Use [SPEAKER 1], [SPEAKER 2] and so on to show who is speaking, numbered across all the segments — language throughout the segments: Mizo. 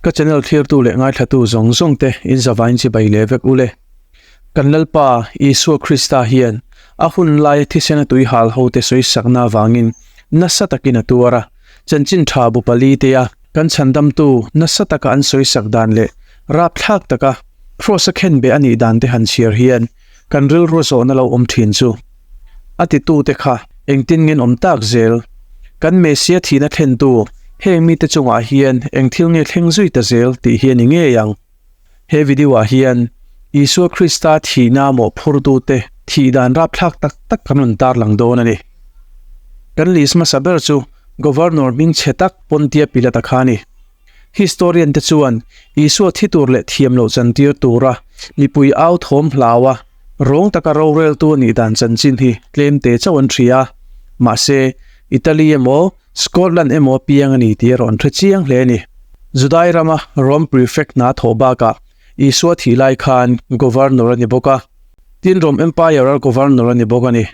[SPEAKER 1] Ka channel thlirtu leh ngaithlatu zawng zawng te in zavain chibai leh vek ule. Kan Lalpa Isua Krista hian a hun laia thisena tui hal ho te sawi sakna avangin nasa takin a tuar a, chanchin tha bu pali te a kan chhandamtu nasa taka an sawi sak dan leh rapthlak taka Kraws a khenbeh a nih dan te han chhiar hian kan rilru zawhna lo awm thin chu a titute kha engtin ngen awm tak zel? Kan Messia thihna thlentu heng mite chungah hian eng thil nge thleng zui ta zel tih hi a ni ngei ang. He video-ah hian Isua Krista thihna mawhphurtute thih dan rapthlak tak tak kan rawn tarlang dawn a ni. Kan list hmasa ber chu Governor hmingchhe tak Pontia Pilata kha a ni. Historian te chuan Isua thi tur leh thiam loh chantir tura mipui au thawm hlau a, rawng taka roreltu a nih dan chanchin hi tlem te chauh an hria a. Mahse, Italy emaw, Scotland emaw piang a ni tih erawh an hre chiang hle a ni. Judai rama Rome prefect hna thawh bakah Isua thih lai khan governor a ni bawk a, tin Rome Empire-a governor a ni bawk a ni.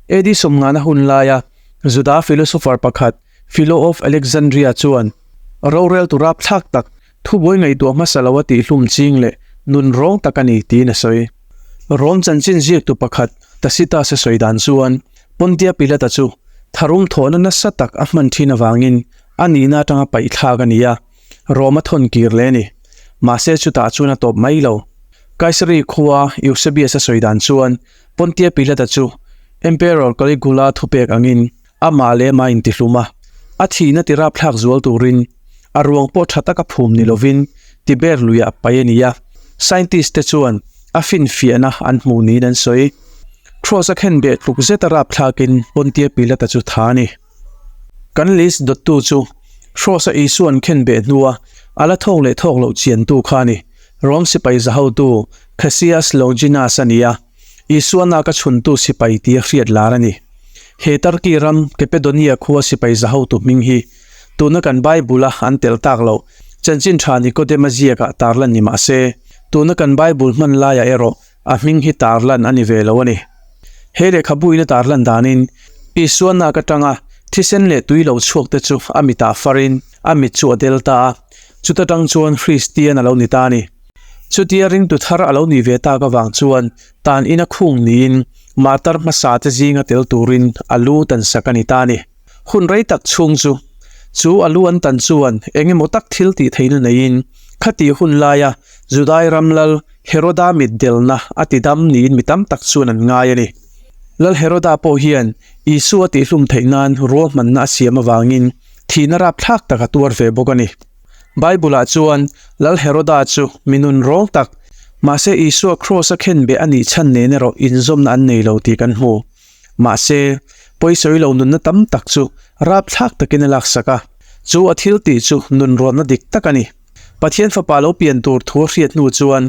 [SPEAKER 1] AD sawmngana hun laia Juda philosopher pakhat Philo of Alexandria chuan rorel tu rapthlak tak, thubuai ngaihtuah hmasa lo a tihhlum ching leh nun rawng tak a ni tiin a sawi. Rom chanchin ziaktu pakhat Tacitus a sawi dan chuan Pontia Pilata chu tharum thawhna nasa tak a hman thin avangin a nihna atanga paihthlak a ni a, Rom a thawn kir leh a ni. Mahse chutah chuan a tawp mai lo. Kaisari khua Eusebius a sawi dan chuan Pontia Pilata chu Emperor Caligula thupek angin Amah leh amah intihlum a, a thihna ti rapthlak zual turin a ruang pawh tha taka phum ni lovin Tiber luiah pai a ni a, scientist te chuan a finfiahna an hmuh niin an sawi. Cross a khen beh tluk zeta rapthlakin Pontia Pilata chu tha a ni. Kan list dawttu chu Cross a Isua an khen beh hnua a la thawk leh thawk loh chiantu kha a ni. Rome sipai zahotu Cassius Longinus a ni a. Isua naka chhuntu sipai tia hriat lar a ni. He Turkey ram Kepedonia khua sipai zahotu hming hi tuna kan Bible-a an tel tak loh chanchin tha Nikodema ziakah tarlan ni mah se, tuna kan Bible hman laiah erawh a hming hi tarlan a ni ve lo a ni. He lehkhabuin a tarlan danin Isua nak atanga thisen leh tui lo chhuak te chu a mitah farin a mit chu a del ta a, chuta tang chuan Kristian a lo ni ta a ni. Chutia ringtu thar a lo nih ve tak avang chuan tan ina khung niin martar hmasa te zinga tel turin a lu tan sak a ni ta a ni. Hun rei tak chhung chu chu a lu an tan chuan eng emaw tak thil tih theihna neiin khatih hun laia Judai ram lal Heroda mit delna a ti dam niin mi tam tak chuan an ngai a ni. Lal Heroda pawh hian Isua tihhlum theih nan ruahmanna a siam avangin thihna rapthlak tak a tuar ve bawk a ni. Bible-ah chuan Lal Heroda chu mi nun rawng tak, mahse Isua Kraws-a khenbeh a nih chhan nen erawh inzawmna an nei lo tih kan hmu. Mahse, pawisawi lo nunna tam tak chu rapthlak takin a laksak a, chu a thil tih chu nunrawnna dik tak a ni. Pathian Fapa lo pian tur thu a hriat hnu chuan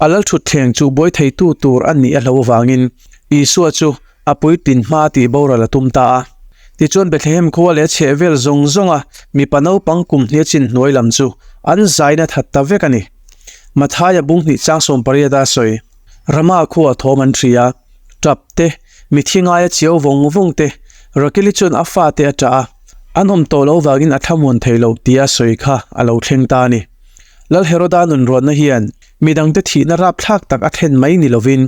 [SPEAKER 1] a lalthutthleng chu buai theitu tur a nih a hlo avangin Isua chu a puitlin hma tih boral a tum ta a. Tichuan Bethlehem khua leh a chheh vel zawng zawnga mipa naupang kum hnih a chin hnuai lam chu an zaina that ta vek a ni. Mathaia bung hnih chang 18 a sawi. Rama khua thawm an hria a, tap te, mithi ngaia chiau vawng vawng te, Rakeli chuan a fate a tah a, an awm tawh lo vangin a thlamuan thei lo tia sawi kha a lo thleng ta a ni. Lal Heroda nunruatna hian midangte thihna rapthlak tak a thlen mai ni lovin,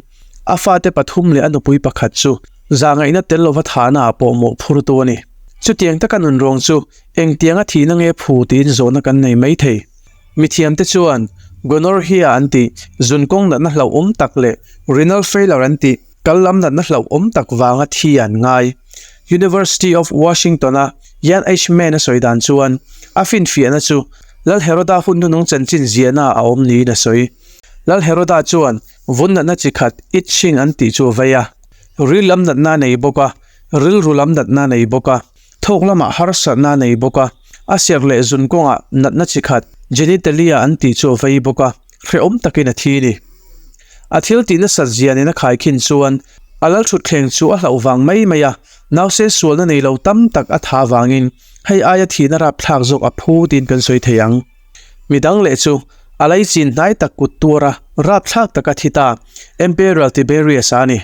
[SPEAKER 1] A fate pathum leh a nupui pakhat chu zahngaihna tel lova thahna ah pawh mawhphurtu a ni. Chutiang taka nunrawng chu engtianga thihna nge phu tiin zawhna kan nei mai thei. Mithiamte chuan Gonorrhea an tih zunkawng natna hlauhawm tak leh renal failure an tih kal lam natna hlauhawm tak vanga thi an ngai. University of Washington-a Ian H. Mann a sawi dan chuan a finfiahna chu Lal Heroda hun hnunung chanchin ziahna a awm niin a sawi. Lal Heroda chuan Vun natna chi khat itching an tih chu a vei a, ril lam natna a nei bawk a, rilru lam natna a nei bawk a, thawk lamah harsatna a nei bawk a, a serh leh zun kawngah natna chi khat genitalia an tih chu a vei bawk a, hrehawm takin a thi a ni. A thil tih nasat zia nena khaikhin chuan a lalthutthleng chu a hlauh vang mai mai a, nause sualna nei lo tam tak a tha avangin hei aia thihna rapthlak zawk a phu tiin kan sawi thei ang. Midang leh chu a laichin hnai tak kut tuara rapthlak taka thi ta Emperor Tiberius-a a ni.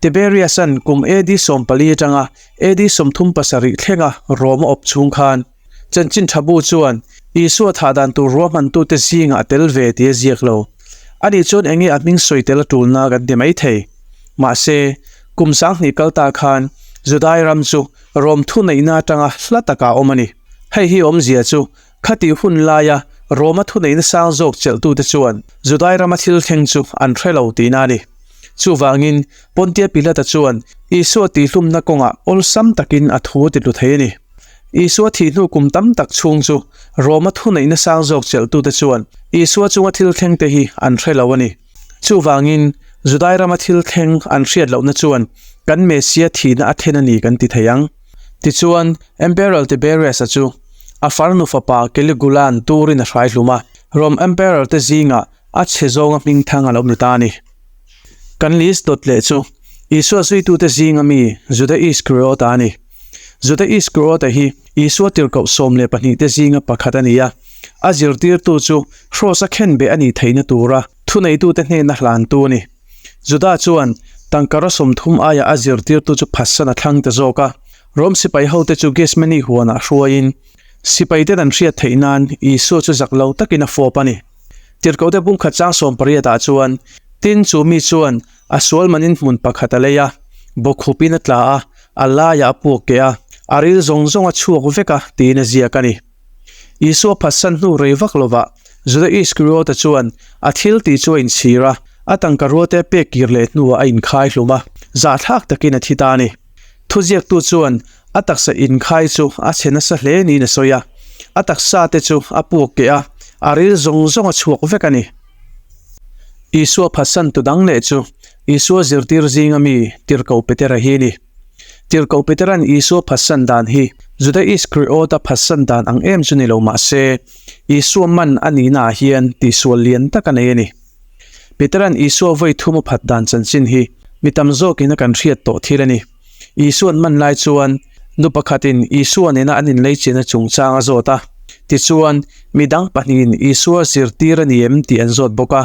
[SPEAKER 1] Tiberius-a'n kum AD 14 atanga AD 37 thlenga Rome a awp chhung khan chanchin tha bu chuan Isua thah dan tur ruahmantute zingah a tel ve tih a ziak lo. Ani chuan enge a hming sawi tel a tulna kan ti mai thei. Mahse, kum 2000 kal ta khan Judai ram chu Rom thuneihna atanga hla takah a awm a ni. Hei hi awmzia chu khatih hun laia Roma thuneihna sang zawk chelhtute chuan Judai rama thil thleng chu an hre lo tihna a ni. Chuvangin, Pontia Pilata chuan Isua tihhlumna kawngah awlsam takin a thu a titlu thei a ni. Isua thih hnu kum tam tak chhung chu Roma thuneihna sang zawk chelhtute chuan Isua chunga thil thlengte hi an hre lo a ni. Chuvangin, Judai rama thil thleng an hriat lohna chuan kan Messia thihna a thlen a ni kan ti thei ang. Tichuan, Emperor Tiberius-a chu a farnu fapa Caligula-a'n turin a hrai hlum a, Rom Emperor te zingah a chhe zawnga hmingthang a lo ni ta a ni. Kan list dawt leh chu Isua zuitute zinga mi Juda Iskariota a ni. Juda Iskariota hi Isua tirhkoh 12 te zinga pakhat a ni a, a zirtirtu chu hrawsa khenbeh a nih theihna tura thuneitute hnena hlantu a ni. Juda chuan tangkara 30 aia a zirtirtu chu phatsan a thlang ta zawk a, Rom sipai hote chu Gethsemane huanah hruaiin sipaiten an hriat theih nan Isua chu zak lo takin a fawp a ni. Tirhkohte bungkhat chang 18 ah chuan tin chu mi chuan a sual manin hmun pakhat a lei a, bawkhupin a tla a, a laiah a puak keh a, a ril zawng zawng a chhuak vek a tiin a ziak a ni. Isua phatsan hnu rei vak lovah Juda Iskariota chuan a thil tih chu a inchhir a, a tangka ruate a pek kir leh hnuah a inkhai hlum a, zahthlak takin a thi ta a ni. Thuziaktu chuan a taksa inkhai chu a chhe nasa hle niin a sawi a, a taksa te chu a puak keh a, a ril zawng zawng a chhuak vek a ni. Isua phatsan tu dang leh chu Isua zirtir zinga mi Tirhkoh Petera hi a ni. Tirhkoh Petera'n Isua phatsan dan hi Juda Iskariota phatsan dan ang em chu ni lo mah se, Isua man a nihnaah hian tihsual lian tak a nei a ni. Petera'n Isua vawi thum a phat dan chanchin hi mi tam zawkin a kan hriat tawh thil a ni. Isua'n man lai chuan nu pakhatin Isua nena an inleichianna chungchang a zawt a. Tichuan, mi dang pahnihin Isua zirtir a ni em tih an zawt bawk a.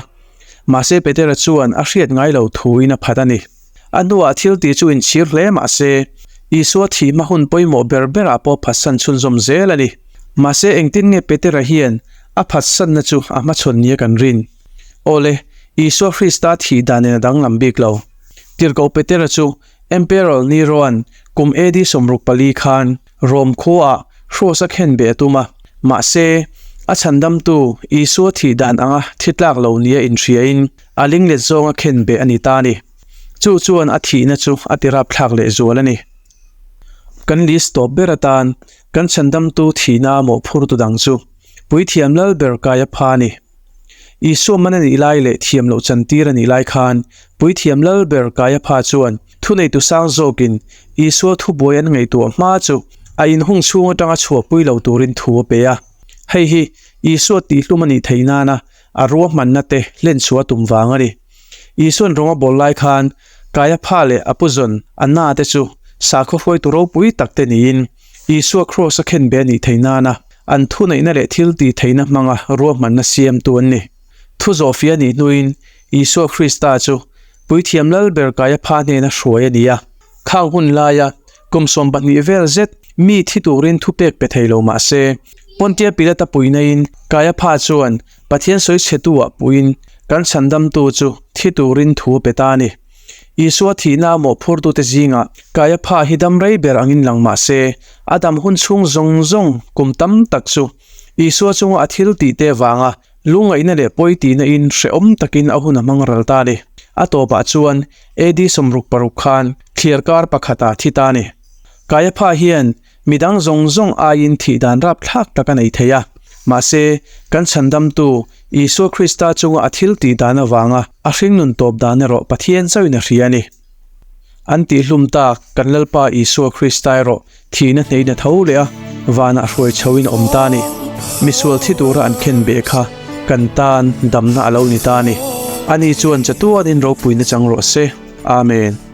[SPEAKER 1] Mahse Petera chuan a hriat ngai lo thuin a phat a ni. A hnuah thil tih chu inchhir hle mah se, Isua thih hma hun pawimawh ber berah pawh phatsan chhunzawm zel a ni. Mahse engtin nge Petera hian a phatsanna chu a hmachhawn nia kan rin? Awle, Isua Krista thih dan in a danglam bik lo. Tirhkoh Petera chu Emperor Nero-a'n kum AD 64 khan Rom khuaah hrawsa khenbeh a tum a, mahse, a chhandamtu Isua thih dan anga thi tlak lo nia inhriain a linglet zawnga khenbeh a ni ta a ni. Chu chuan a thihna chu a ti rapthlak lehzual a ni. Kan list tawp ber atan kan chhandamtu thihna mawhphurtu dang chu Puithiam Lalber Kaiapha a ni. Isua man a nih lai leh thiam loh chantir a nih lai khan Puithiam Lalber Kaiapha chuan thuneitu sang zawkin Isua thubuai an ngaihtuah hma chu a inhung chhung atanga chhuahpui lo turin thu a pe a. Hei hi Isua tihhlum a nih theih nana a ruahmanna te hlenchhuah a tum vang a ni. Isua'n rawng a bawl lai khan Kaiapha leh a puzawn Anna te chu sakhaw hruaitu ropui tak te niin Isua Kraws a khenbe a nih theih nana an thuneihna leh thil tih theihna hmanga ruahmanna siamtu an ni. Thu zawhfia a nih hnuin Isua Krista chu Puithiam Lalber Kaiapha hnena hruai a ni a. Khang hun laia kum 12 vel zet mi thi turin thupek pe thei lo mah se, Pontia Pilata puihnain Kaiapha chuan Pathian sawi chhetu-ah puiin kan chhandamtu chu thi turin thu a pe ta a ni. Isua thihna a mawhphurtute zingah Kaiapha hi dam rei ber angin lang mah se, a dam hun chhung zawng zawng kum tam tak chu Isua chunga a thil tihte avanga lungngaihna leh pawi tihna in hrehawm takin a hun a hmang ral ta a ni. A tawpah chuan AD 66 khan thliarkar pakhatah thi ta a ni. Kaiapha hian Midang zawng zawng aiin thih dan rapthlak tak a nei thei a. Mahse, kan chhandamtu, Isua Krista chunga a thil tih dan avanga a hringnun tawp dan erawh Pathian chauhin a hria a ni. An tihhlum tak kan Lalpa Isua Krista erawh thihna hneihna tho leh a vanah hruai chhoin a awm ta a ni. Misual thi tura an khen beh kha kan tan damna a lo ni ta a ni. Ani chuan chatuanin ropuina chang rawh se. Amen.